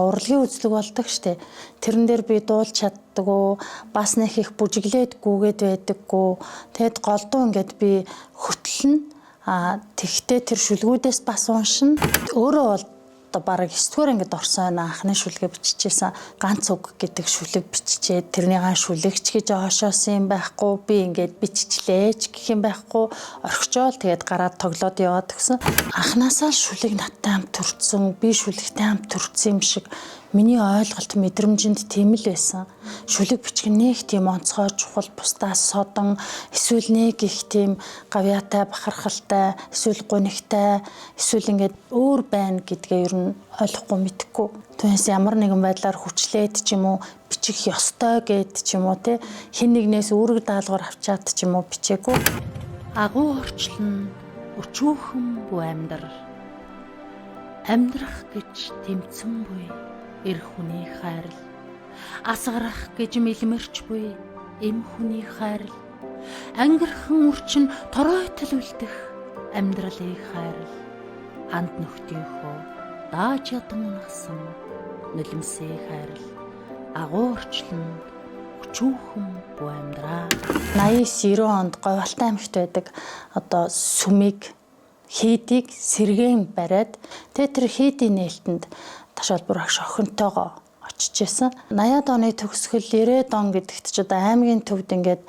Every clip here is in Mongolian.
урлагийн үзлэг болдог штэ. Тэрэн дээр би дуулж чаддаггүй, бас нэг их бүжиглээд гүгээд байдаггүй. Тэгэд голдуу ингээд би хөтлөн. Тэгтээ тэр шүлгүүдээс бас уншина. Өөрөө бол одоо бараг 9-р ангид орсон анхны шүлгээ биччихсэн. Ганц үг гэдэг шүлэг биччихээд тэрнийгаа шүлэгч гэж хошоосон юм байхгүй. Би ингээд биччихлээч гэх юм байхгүй. Орхичоол тэгээд гараад тоглоод яваад гисэн. Анхнаасаа шүлэг надтай хамт төрсөн, би шүлэгтэй хамт төрсөн юм шиг миний ойлголт мэдрэмжинд тийм л байсан. Шүлэг бичих нь нэг тийм онцгой чухал, бусдаас содон, эсвэл нэг их тийм гавьяатай, бахархалтай, эсвэл гунигтай, эсвэл ингээд өөр байна гэдгээ ер нь ойлгохгүй мэдэхгүй. Түүнээс ямар нэгэн байдлаар хүчлээд ч юм уу бичих ёстой гэд ч юм уу те хэн нэгнээс үүрэг даалгавар авчаад ч юм уу бичээгүй. Агуу орчлон нь өчүүхэн буй амьдрал. Амьдрах гэж тэмцэн буй эр хүний хайрл. Асгарах гэж мэлмэрч буй эм хүний хайрл. Ангирхан үрчин торойтол үлдэх амьдралын хайрл. Анд нөхдийнхөө дааж ядан унасан нулимсээ хайрл. Агуу орчлонд өчүүхэн буй амьдраа. 89 90 онд Говьалтай аймагт байдаг одоо сүмийг хийдийг сэргээн бариад тэгээ тэр хийдийн нээлтэнд Ташаалбар багш охинтойгоо очиж исэн. 80-ад оны төгсгөл 90-ад он гэдэгт ч одоо аймгийн төвд ингээд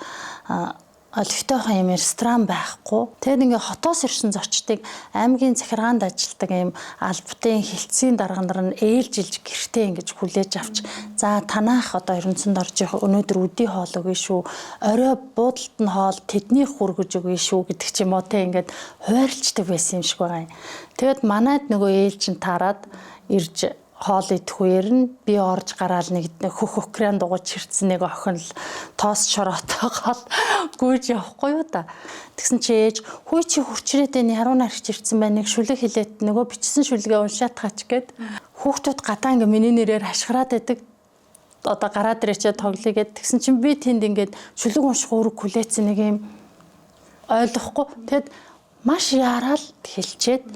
олигтойхон юм ресторан байхгүй. Тэгэд ингээ хотоос ирсэн зочдыг аймгийн захиргаанд ажилладаг юм албатын хилцийн дарга нар нь ээлжилж гэртээ ингэж хүлээж авч за танаах одоо ертөнцөнд орж явах өнөөдөр үдий хоол өгье шүү. Орой буудалд нь хоол тэднийх хүргэж өгье шүү гэдэг ч юм уу те ингээд хуваарлцдаг байсан юм шиг байгаа юм. Тэгэд манайд нөгөө ээлжин таарад ирж хоол идэх үеэр нь би орж гараал нэг хөх окран дугуйч хэрцэн нэг охин л тоос шороотойгоо гүйж явахгүй юу та. Тэгсэн чи ээж хүй чи хурчрээд энэ яруу нарч ирсэн байна нэг шүлэг хилээд нөгөө бичсэн шүлгээ уншаад таач гэд. Хүүхдүүд гадаа ингээ миний нэрээр хашгираад байдаг. Одоо гараад ирээчээ тоглоё гэд. Тэгсэн чинь би тэнд ингээд шүлэг унших үүрэг хүлээсэн нэг юм ойлгохгүй. Тэгэд маш яараал хэлчээд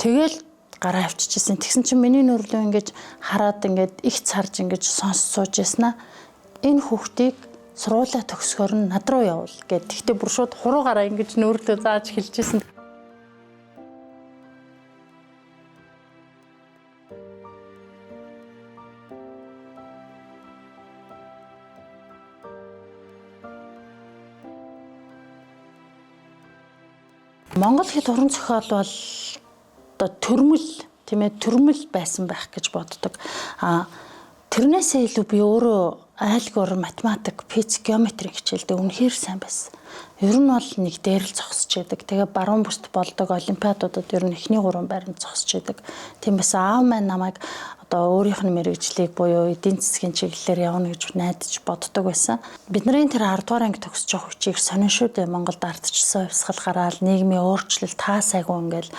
тэгэл гараа авчижсэн. Тэгсэн чинь миний нүрлөө ингэж хараад ингээд их царж ингэж сонсч сууж яснаа. Энэ хүүхдийг сургуулаа төгсгөр нь над руу явуул гэд. Тэгтээ бүр шууд хуруугаараа ингэж нүрлөө зааж хэлжсэн. Монгол хэл уран зохиол бол одоо төрмөл тийм ээ төрмөл байсан байх гэж боддог. Тэрнээсээ илүү би өөрөө айлгуур, математик, физик, геометри хичээлдээ үнэхээр сайн байсан. Ер нь бол нэг дээр л зогсож яадаг. Тэгээ баруун бүст болдог олимпиадуудад ер нь эхний 3 байранд зогсож яадаг. Тийм байсан. Аав маань намайг одоо өөрийнх нь мэргэжлийг буюу эдийн засгийн чиглэлээр явна гэж найдаж боддог байсан. Бидний тэр 10 дугаар анги төгсөж явах үеийг сонин шүү дээ. Монголд ардчилсан хувьсгал гараал, нийгмийн өөрчлөлт таа сайгүй ингээл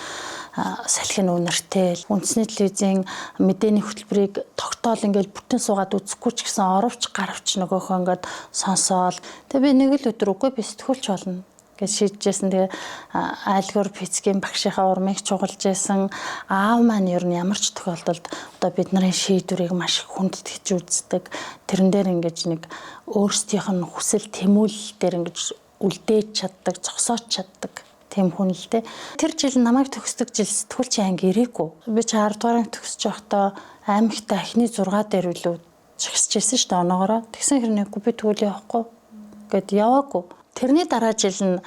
салхин үнэртэй. Үндэсний телевизийн мэдээний хөтөлбөрийг тогтоол ингээл бүтэн суугаад үзэхгүй ч гэсэн оровч гаравч нөгөөхөө ингээд сонсоол. Тэгээ би нэг л өдөр үгүй би сэтгүүлч болно гэж шийджсэн. Тэгээ айлгуур физикийн багшийнхаа урмыг чугалж байсан. Аав маань ер нь ямар ч тохиолдолд одоо бидний шийдвэрийг маш их хүндэтгэж үздэг. Тэрэн дээр ингэж нэг өөрсдийнх нь хүсэл тэмүүлэл дээр ингэж үлдээж чаддаг, зогсоож чаддаг тийм хүн л дээ. Тэр жил намайг төгсдөг жил сэтгүүлчийн анги ирээгүй. Би чи 10 дугаар анги төгсөж байхдаа аймагта эхний 6 дээр үлээ жагсаж ирсэн шүү дээ оноогоороо. Тэгсэн хэрнээгүй би тэгвэл явахгүй гэд яваагүй. Тэрний дараа жил нь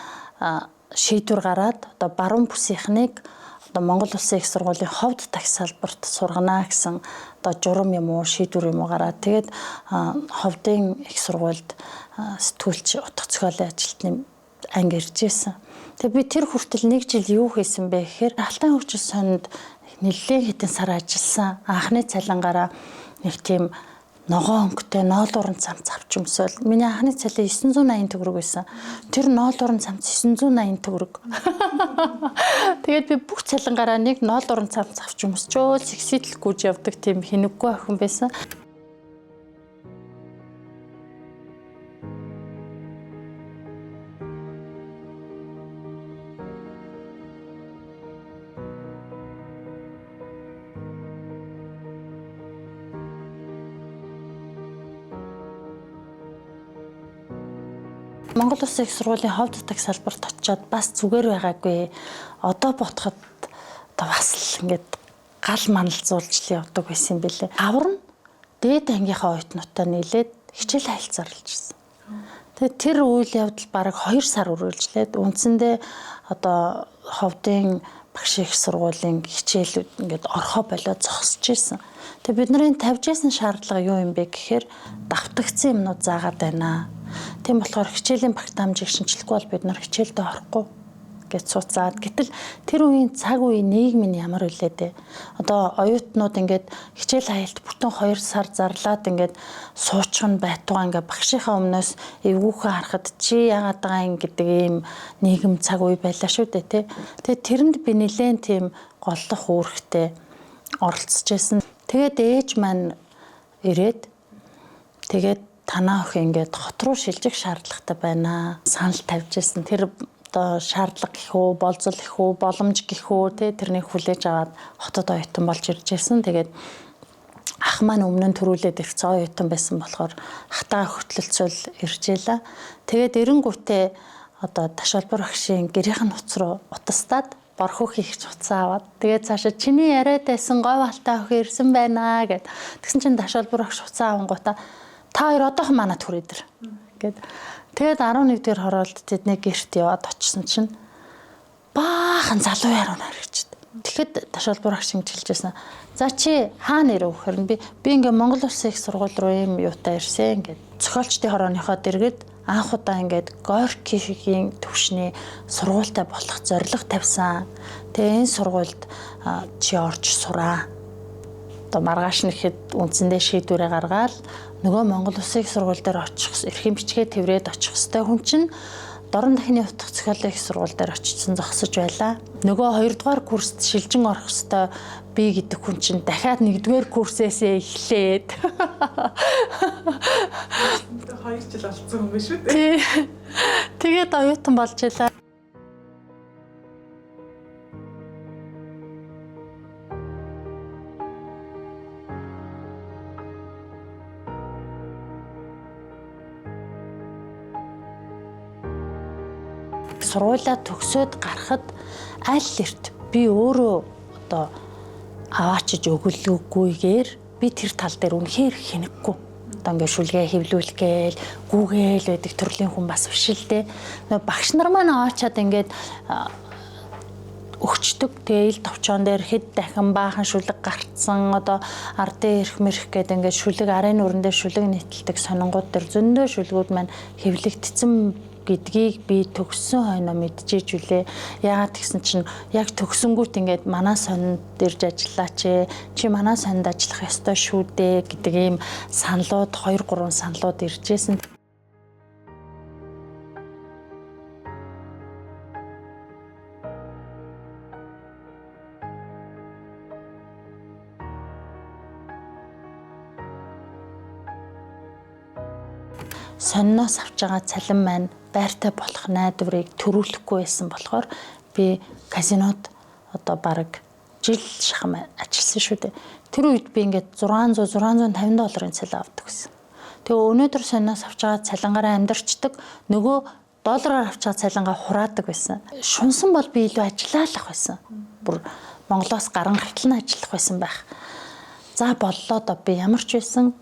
шийдвэр гараад одоо баруун бүсийнхнийг одоо Монгол Улсын их сургуулийн ховд такс салбарт сургана гэсэн одоо журам юм уу шийдвэр юм уу гараад тэгээд ховдын их сургуульд сэтгүүлч утга зохиолын ажилтны анги ирж байсан. Тэгээ би тэр хүртэл нэг жил юу хийсэн бэ гэхээр Алтан хөгжил сонд нэлээд хэдэн сар ажилласан. Анхны цалингаараа нэг тийм ногоон өнгөтэй ноолуурын цамц авч өмсөөл. Миний анхны цалин 980 төгрөг байсан. Тэр ноолуурын цамц 980 төгрөг. Тэгээд би бүх цалингаараа нэг ноолуурын цамц авч өмсчөөл сексидл гүйж явдаг тийм хинэггүй охин байсан. Монгол Улсын их сургуулийн хов дутаг салбарт очиод бас зүгээр байгаагүй. Одоо ботход одоо бас л ингээд гал манал зуулж л явдаг байсан юм билээ. Авар нь дээд ангийнхаа оюутнуудтай нийлээд хичээл хайлт зарлж ирсэн. Тэгээд тэр үйл явдал бараг 2 сар үргэлжлээд үндсэндээ одоо ховдын багш их сургуулийн хичээлүүд ингээд орхоо болоод зогсож ирсэн. Тэгээд бидний тавьж исэн шаардлага юу юм бэ гэхээр давтагдсан юмнууд заагаад байна. Тийм болохоор хичээлийн багтаамжийг шинчлэхгүй бол бид нар хичээлдээ орохгүй гэж цуцаад. Гэтэл тэр үеийн цаг үеийн нийгэм нь ямар үлээ дээ. Одоо оюутнууд ингээд хичээл хайлт бүтэн 2 сар зарлаад ингээд суучих нь байтугай ингээд багшийнхаа өмнөөс эвгүүхэн харахад чи яагаад байгаа юм гэдэг ийм нийгэм цаг үе байлаа шүү дээ, тий. Тэгээд тэрэнд би нэлээд тийм голлох үүрэгтэй оролцож байсан. Тэгээд ээж маань ирээд тэгээд танаа охин ингээд хот руу шилжих шаардлагатай байна. Санал тавьж байсан. Тэр одоо шаардлага гэх үү, болзол гэх үү, боломж гэх үү, тэ тэрнийг хүлээж аваад хотод оюутан болж ирж байсан. Тэгээд ах маань өмнө нь төрүүлээд ирсэн оюутан байсан болохоор хатаа хөтлөлцөл ирж байлаа. Тэгээд эренгүүтээ одоо таш олбор багшийн гэрийнх нь хуц руу утастаад борхоо хийх хуцаа аваад тэгээд цаашаа чиний яриад байсан говь алтай охин ирсэн байна гэд. Тэгсэн чинь таш олбор багш хуцаа авангуудаа та хоёр одоохон манад хүрээд ир гэд. Тэгээд 11-р хороолд тэдний гэрт яваад очсон чинь баахан залуу яруу харагчд. Тэгэхэд таш олбор багш ингэж хэлж байсан. За чи хаана ирэв гэхээр би ингээ Монгол Улсын их сургууль руу юм юутай ирсэн гэд. Зохиолчдын хорооныхоо дэргэд анх удаа ингээд Горькигийн төвшний сургуультай болох зорилго тавьсан. Тэгээ энэ сургуульд чи орж сураа. Одоо маргааш нэхэд үндсэндээ шийдвэрээ гаргаал нөгөө Монгол Улсын их сургууль дээр очих эрхийн бичгээ тэврээд очих ёстой хүн чинь Дорн дахины утга зохиолын их сургууль дээр очсон зогсож байлаа. Нөгөө 2 дугаар курст шилжин орох ёстой би гэдэг хүн чинь дахиад 1 дугаар курсээсээ эхлээд 2 жил алдсан хүн биш үү? Тий. Тэгээд оюутан болж илаа. Сургуулиа төгсөөд гарахад аль эрт би өөрөө одоо аваачиж өгөлгүйгээр би тэр тал дээр үнэхээр хинэггүй. Одоо ингээд шүлгээ хэвлүүлэх гээл, гүүгээл байдаг төрлийн хүн бас биш л дээ. Нөгөө багш нар маань аваачаад ингээд өгчдөг. Тэгээ ил товчоон дээр хэд дахин баахан шүлэг гарцсан, одоо ардын эрх мэрх гэдэг ингээд шүлэг арын нүрэн дээр шүлэг нийтэлдэг сонингууд дээр зөндөө шүлгүүд маань хэвлэгдсэн гэдгийг би төгссөн хойноо мэдчихэж үлээ. Яагаад тэгсэн чинь яг төгсөнгүүт ингээд манай сонинд ирж ажиллаач ээ. Чи манай сонинд ажиллах ёстой шүү дээ гэдэг ийм саналууд 2 3 саналууд иржсэн. Сониноос авч байгаа цалин маань байртай болох найдварыг төрүүлэхгүй байсан болохоор би казинод одоо бараг жил шахам ажилласан шүү дээ. Тэр үед би ингээд 600 650 долларын цалин авдаг гэсэн. Тэгээ өнөөдөр сониноос авч байгаа цалингаараа амьдарчдаг, нөгөө доллараар авч байгаа цалингаа хураадаг байсан. Шунсан бол би илүү ажиллаалах байсан. Бүр Монголоос гарan гартал нь ажиллах байсан байх. За боллоо доо би ямар ч байсан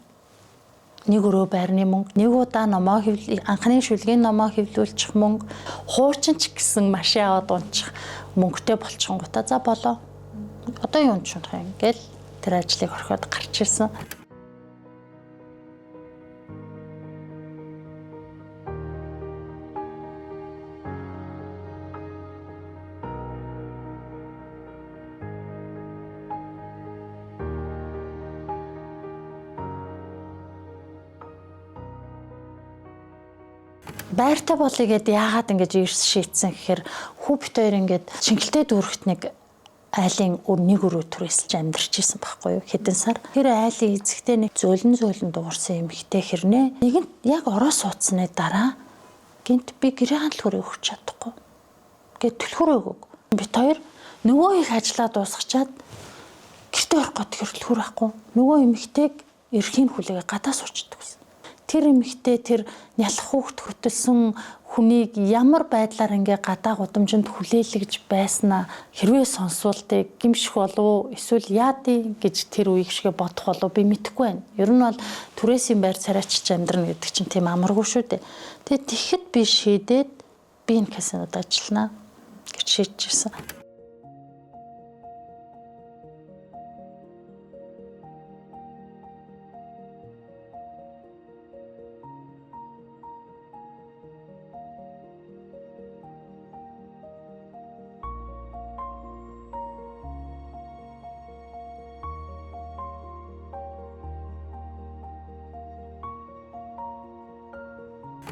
нэг өрөө байрны мөнгө, нэг удаа номоо хэвлэл, анхны шүлгийн номоо хэвлүүлчих мөнгө, хуучин ч гэсэн машин аваад унчих мөнгөтэй болчихонгуудаа за болоо. Одоо юунд шунах юм гээл тэр ажлыг орхиод гарч ирсэн. Байртай болъё гэд яагаад ингэж эрс шийдсэн гэхээр хүү бит хоёр ингээд Чингэлтэй дүүрэгт нэг айлын нэг өрөө түрээсэлж амьдарч исэн байхгүй юу хэдэн сар. Тэр айлын эзэгтэй нэг зөөлөн зөөлөн дуурсан эмэгтэй хэрнээ нэгэнт яг ороо сууцсны дараа гинт би гэрийн төлхөрөө өгч чадахгүй гэд төлхөрөө өгөөг. Бит хоёр нөгөө их ажиллаа дуусгачаад гэртээ орох гээд тэр төлхөр байхгүй. Нөгөө эмэгтэйг эрхийн хүлээгээ гадаа суучдаг гэсэн. Тэр эмэгтэй тэр нялх хүүхд хөтөлсөн хүнийг ямар байдлаар ингээ гадаа гудамжинд хүлээлгэж байснаа хэрвээ сонсвол тэг гимших болов эсвэл яадын гэж тэр үеиг шигэ бодох болов би мэдэхгүй байна. Ер нь бол түрээсийн байр царайчилж амьдрна гэдэг чинь тийм амаргүй шүү дээ. Тэгээ тэгэхэд би шийдээд би энэ казинод ажиллана гэж шийдчихсэн.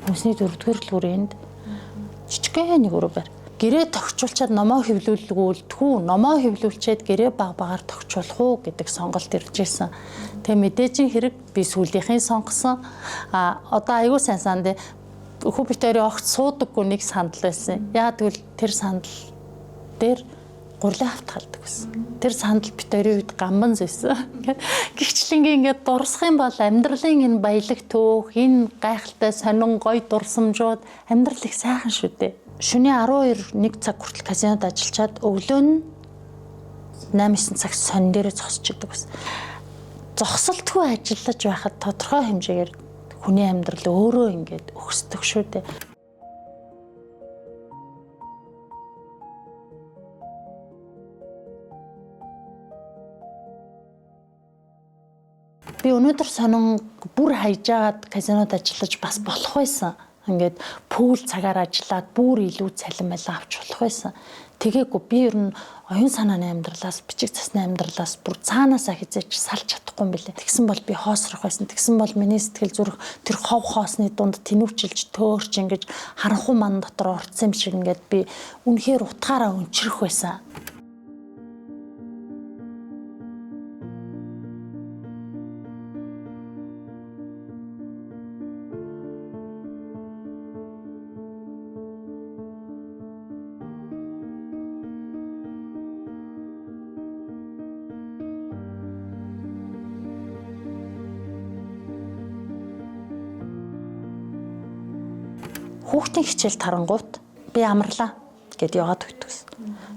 Хүнсний дөрөвдүгээр л үрээнд жижигхэн нэг өрөө байр. Гэрээ тохижуулчаад номоо хэвлүүлгүүлдэггүй, номоо хэвлүүлчихэд гэрээ баг багаар тохижуулах уу гэдэг сонголт ирж ирсэн. Тэгээ мэдээжийн хэрэг би сүүлийнхээ сонгосон. А одоо аягүй сайн санд хүү бит хоёрын огт суудаггүй нэг сандал байсан. Яа тэгвэл тэр сандал дээр гурлаа автгалдаг байсан. Тэр сандал бит хоёрын үед гамбан зүйсэн. Гэгчлэнгийн ингээд дурсах юм бол амьдралын энэ баялаг төөх, энэ гайхалтай сонин гоё дурсамжууд амьдрал их сайхан шүү дээ. Шөнийн 12 1 цаг хүртэл казинод ажиллачаад өглөө нь 8-9 цаг сонин дээрээ зогсож идэг байсан. Зогсолтгүй ажиллаж байхад тодорхой хэмжээгээр хүний амьдрал өөрөө ингээд өгсдөг шүү дээ. Би өнөөдөр сонин бүр хайжгаад казинод ажиллаж бас болох байсан. Ингээд пүүл цагаар ажиллаад бүр илүү цалин байлаа авч болох байсан. Тэгээгүй би ер нь оюун санааны амьдралаас, бичиг цасны амьдралаас бүр цаанаасаа хизээч салж чадахгүй юм билээ. Тэгсэн бол би хоосрох байсан. Тэгсэн бол миний сэтгэл зүрх тэр хов хоосны дунд тэнүүчилж төөрч ингэж харанхуй ман дотор орцсон юм шиг ингээд би үнэхээр утгаараа өнчрөх байсан. Хүүхдийн хичээл тарангуут би амарлаа гэд яваад өгдөгс.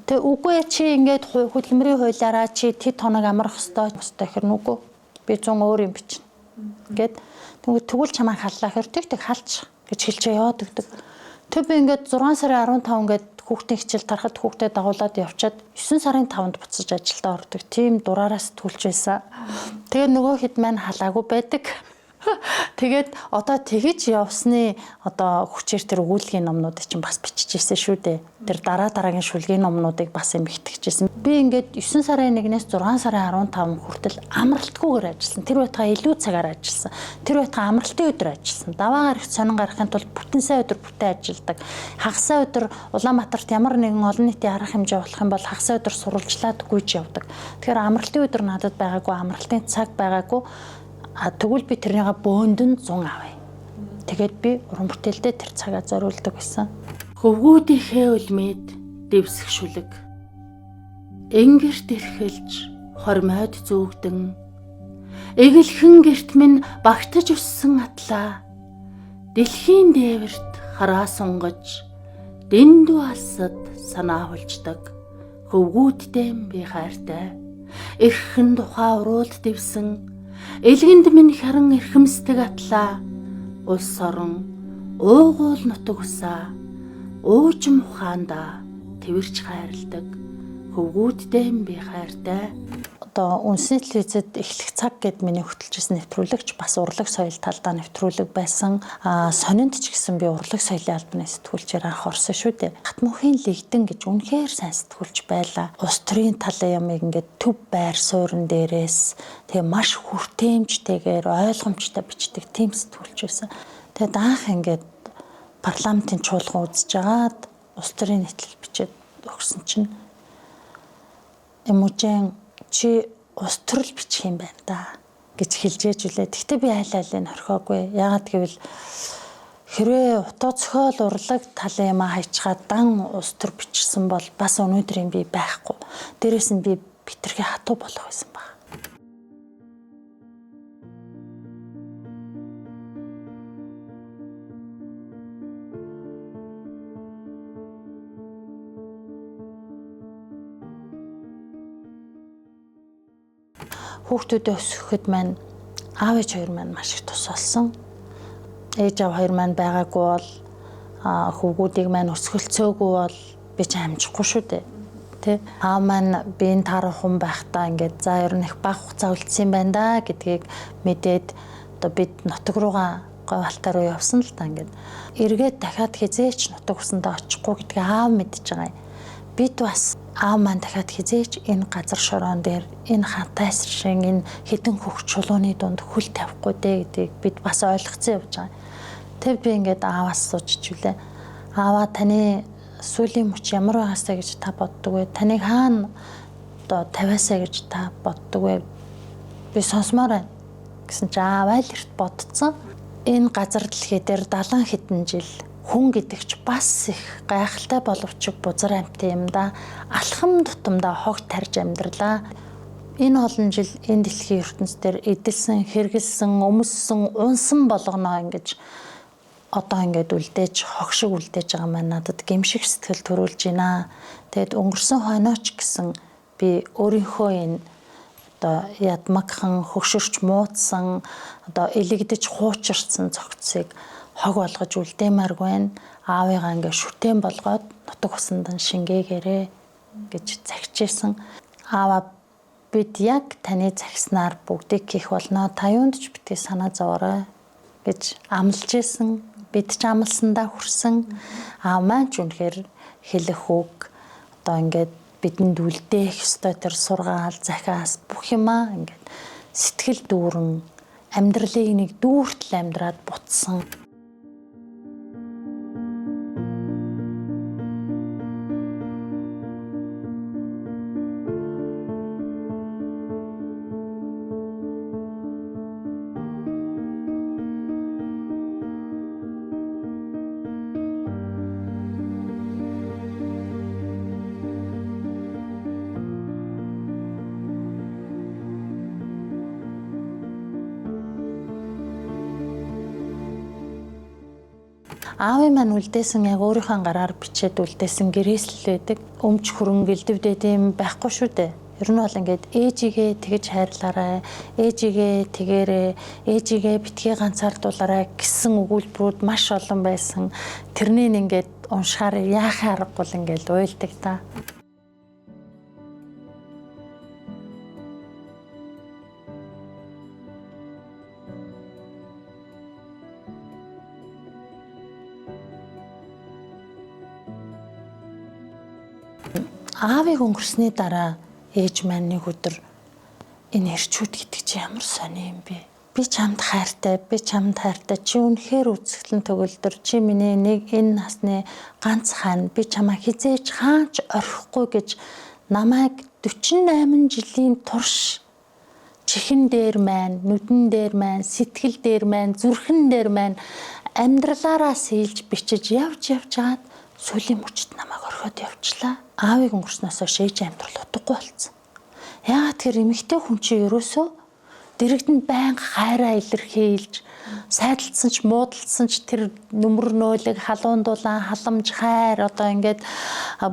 Тэгээ үгүй чи ингээд хөдөлмөрийн хуулиараа чи тэд хоног амрах ёстой ёстой гэхэр нүггүй. Би 100 өөр юм бичнэ. Гэд тэгвэл чамайг халлаа гэхэр тэг тэг халч гэж хэлчихээ яваад өгдөг. Тэг би ингээд 6 сарын 15 ингээд хүүхдийн хичээл тарахад хүүхдэд дагуулад явчаад 9 сарын 5-нд буцаж ажилдаа ордог. Тийм дураараа сэтгүүлч байсан. Тэгээ нөгөө хэд маань халаагүй байдаг. Тэгээд одоо тэгэж явсны одоо хүчээр тэр өгүүлгийн номнуудыг чинь бас биччихсэн шүү дээ. Тэр дараа дараагийн шүлгийн номнуудыг бас эмхтгэжсэн. Би ингээд 9 сарын 1-ээс 6 сарын 15 хүртэл амралтгүйгээр ажилласан. Тэр байтугай илүү цагаар ажилласан. Тэр байтугай амралтын өдөр ажилласан. Даваа гарагт сонин гарахын тулд бүтэн сайн өдөр бүтэн ажилладаг. Хагас сайн өдөр Улаанбаатарт ямар нэгэн олон нийтийн арга хэмжээ болох юм бол хагас сайн өдөр сурвалжлаад гүйж явдаг. Тэгэхээр амралтын өдөр надад байгаагүй, амралтын цаг байгаагүй. Тэгвэл би тэрнийгээ бөөндөн 100 авъя. Тэгээд би уран бүтээлдээ тэр цагаа зориулдаг байсан. Хөвгүүдийнхээ үлмэд дэвсэх шүлэг. Энгэрт эрхэлж хормойд зүүгдэн. Эгэлхэн герт минь багтаж өссөн атлаа. Дэлхийн дээвэрт хараа сунгаж дэндүү алсад санаа хулждаг. Хөвгүүдтэй би хайртай. Эрхэн тухай уруулд дэвсэн. Элгэнд минь харан эрхэмсдэг атлаа. Улс орон уугуул нутаг усаа уужим ухаандаа тэрч хайрладаг. Хөвгүүдтэй би хайртай. Одоо үндэсний телевизэд эхлэх цаг гэд миний хөтөлжсэн нэвтрүүлэгч бас урлаг соёл талдаа нэвтрүүлэг байсан. Сонинд ч гэсэн би урлаг соёлын албаны сэтгүүлчээр анх орсон шүү дээ. Хатмөнхийн лигдэн гэж үнэхээр сайн сэтгүүлч байлаа. Улс төрийн талын ямыг ингээд төв байр суурин дээрээс тэгээ маш хүртээмжтэйгээр ойлгомжтой бичдэг тийм сэтгүүлч байсан. Тэгээд анх ингээд парламентын чуулган үзэж агаад улс төрийн нийтлэл бичээд өгсөн чинь Эмүжэн чи улс төрөл бичих юм байна да гэж хэлж ээж үлээ. Гэхдээ би айл айлыг хорхоогүй. Яагаад гэвэл хэрвээ утга зохиол урлаг талын юм хайчгаад дан улс төр бичсэн бол бас өнөөдрийн би байхгүй. Дээрээс нь би битэрхий хатуу болох байсан баг. Хүүхдүүдээ өсгөхөд маань аав ээж хоёр маань маш их тус болсон. Ээж аав хоёр маань байгаагүй бол хөвгүүдийг маань өсгөлцөөгүй бол би ч амжихгүй шүү дээ. Тэ? Аав маань би энэ таархан байхдаа ингээд за ер нь их бага хугацаа үлдсэн юм байна да гэдгийг мэдээд одоо бид нутаг руугаа Говьалтай руу явсан л та ингээд. Эргээд дахиад хизээч нутаг усандаа очихгүй гэдгийг аав мэдж байгаа юм. Бид бас аав маань дахиад хизээч энэ газар шороон дээр энэ хатайс шин энэ хідэн хөх чулууны дунд хөл тавихгүй дээ гэдгийг бид бас ойлгоцсон явж байгаа. Тэр би ингээд ааваас сууж чивлээ. Ааваа таны сүүлийн мөч ямар байгаасаа гэж та боддог вэ? Таныг хаана одоо тавиасаа гэж та боддог вэ? Би сонсомоор байна гэсэн чи аав аль эрт бодцсон. Энэ газар дэлхий дээр 70 хэдэн жил хүн гэдэг ч бас их гайхалтай боловч бузар амьтан юм да. Алхам тутамдаа хог тарж амьдралаа. Энэ олон жил энэ дэлхийн ертөнц дээр эдэлсэн, хэргэлсэн, өмссөн, унсан болгоноо ингэж одоо ингээд үлдээж, хог шиг үлдээж байгаа маань надад гэмших сэтгэл төрүүлж байна. Тэгэд өнгөрсөн хойнооч гэсэн би өөрийнхөө энэ одоо ядмагхан хөгшөрч муудсан, одоо элэгдэж хуучирсан цогцсыг хог болгож үлдээмээргүй байна. Аавыгаа ингээд шүтэн болгоод нутаг усанд шингээгээрээ гэж захижсэн. Аава бид яг таны захиснаар бүгдийг хийх болно. Та юунд ч битгий санаа зовоорой гэж амлаж исэн. Бид ч амлсандаа хүрсэн. Аав маань ч үнэхээр хэлэх үг одоо ингээд бидэнд үлдээх ёстой тэр сургаал, захиас бүх юмаа ингээд сэтгэл дүүрэн амьдралыг нэг дүүртэл амьдраад бутсан. Аавын маань үлдээсэн яг өөрийнхөө гараар бичээд үлдээсэн гэрээсэл байдаг. Өмч хөрөнгө элдвдэд юм байхгүй шүү дээ. Ер нь бол ингээд ээжигээ тэгж хайрлаарай, ээжигээ тэгээрэй, ээжигээ битгий ганцаардуулаарай гэсэн өгүүлбэрүүд маш олон байсан. Тэрнийг ингээд уншихаар яахын аргагүй л ингээд уйлдаг та. Аавыг өнгөрсний дараа ээж маань нэг өдөр энэ эрчүүд гэдэг чи ямар сони юм бэ? Би чамд хайртай, би чамд хайртай. Чи үнэхээр үзэсгэлэн төгөлдөр. Чи миний нэг энэ насны ганц хаан. Би чамаа хизээж хаач орхихгүй гэж намайг 48 жилийн турш чихэн дээр маань, нүдэн дээр маань, сэтгэл дээр маань, зүрхэн дээр маань амьдралаараа сэлж бичиж явж явж хагаад сүүлийн мөчд намайг орхиод явчлаа. Аавыг өнгөрснөөс хойш ээж амьдрал утгагүй болсон. Яагаад тэр эмэгтэй хүн чинь ерөөсөө дэрэгдэнд байнга хайраа илэрхийлж, сайдалдсан ч муудалдсан ч тэр нүмер нөөлөг, халуун дулаан, халамж, хайр одоо ингээд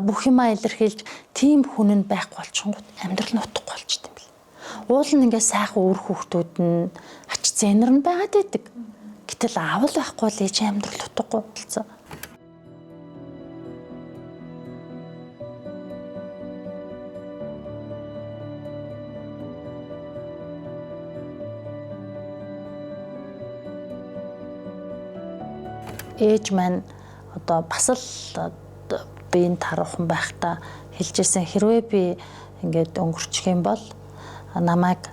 бүх юмаа илэрхийлж тийм хүн нь байхгүй болчихгонгууд амьдрал нь утгагүй болчт юм бэл. Уул нь ингээд сайхан үр хүүхдүүд нь ач зэнэр нь байгаад байдаг. Гэтэл аав л байхгүй л ээж амьдрал утгагүй болсон. Ээж маань одоо бас л би энэ таруухан байхдаа хэлжсэн, хэрвээ би ингээд өнгөрчих юм бол намайг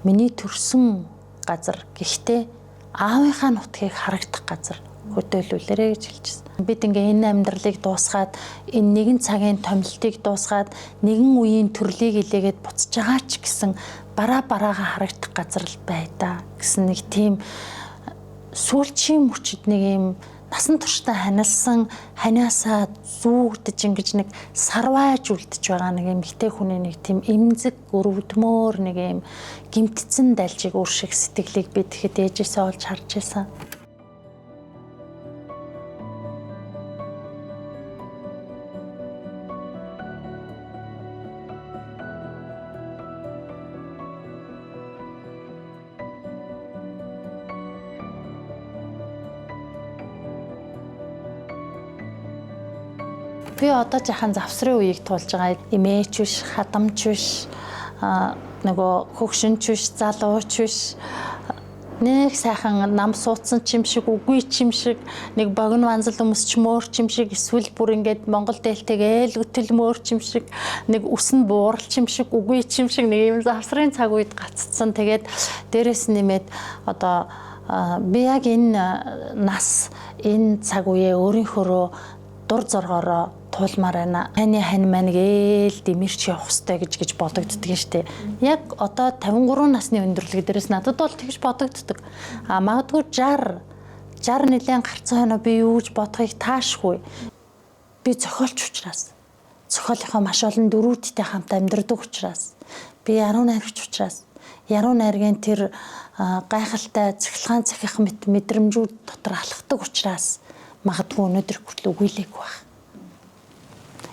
миний төрсөн газар гэхдээ аавынхаа нутгийг харагдах газар хөдөөлүүлээрэй гэж хэлжсэн. Бид ингээ энэ амьдралыг дуусгаад энэ нэгэн цагийн томилтыг дуусгаад нэгэн үеийн төрлийг илээгээд буцаж байгаа ч гэсэн бараа бараагаа харагдах газар л бай та гэсэн нэг тийм сүүлчийн мөчид нэг юм насан туршдаа ханилсан ханиасаа зүүгдэж ингэж нэг сарвайж үлдэж байгаа нэг эмэгтэй хүний нэг тийм эмзэг өрөвдмөр нэг юм гимтсэн дальжиг үр шиг сэтгэлийг би тэгэхэд ээжээсээ олж харж байсан. Би одоо жахан завсрын үеийг туулж байгаа. Эмээч биш, хадамч биш, нөгөө хөгшинч биш, залууч биш. Нэг сайхан нам суудсан ч юм шиг, үгүй ч юм шиг, нэг богино ванзал өмсч мөөр ч юм шиг, эсвэл бүр ингээд Монгол дээлтэйг ээл өтөл мөөр ч юм шиг, нэг үсэн буурал ч юм шиг, үгүй ч юм шиг нэг юм завсрын цаг үед гаццсан. Тэгээд дээрэс нэмээд одоо би яг энэ нас, энэ цаг үеэ өөрийнхөөрөө дур зоргоороо туулмаар байна. Ханы хань маань гээл дэмэрч явах хэрэгтэй гэж бодогддөг нь штэ. Яг одоо 53 насны өндөрлөг дээрээс надад бол тэгж бодогддөг. А магадгүй 60 нэлээд гарцсан хойно би юу гэж бодохыг таашгүй. Би зохиолч учраас, зохиолынхоо маш олон дөрүүдтэй хамт амьдардаг учраас, би яруу найрагч учраас, яруу найргийн тэр гайхалтай цахилгаан цахих мэт мэдрэмжүүд дотор алхдаг учраас магадгүй өнөөдөр хүртэл үгүйлээгүй байх.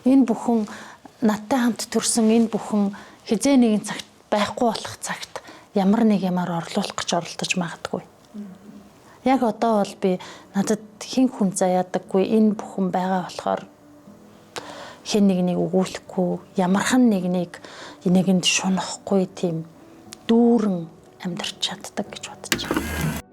Энэ бүхэн надтай хамт төрсэн, энэ бүхэн хизээ нэгэн цагт байхгүй болох цагт ямар нэг ямаар орлуулах гэж оролдож магадгүй. Яг одоо бол би надад хэн хүн заяадаггүй, энэ бүхэн байгаа болохоор хэн нэг нэг өгүүлэхгүй, ямархан нэг нэг нэгэнд шунахгүй тийм дүүрэн амьдарч чаддаг гэж бодож байна.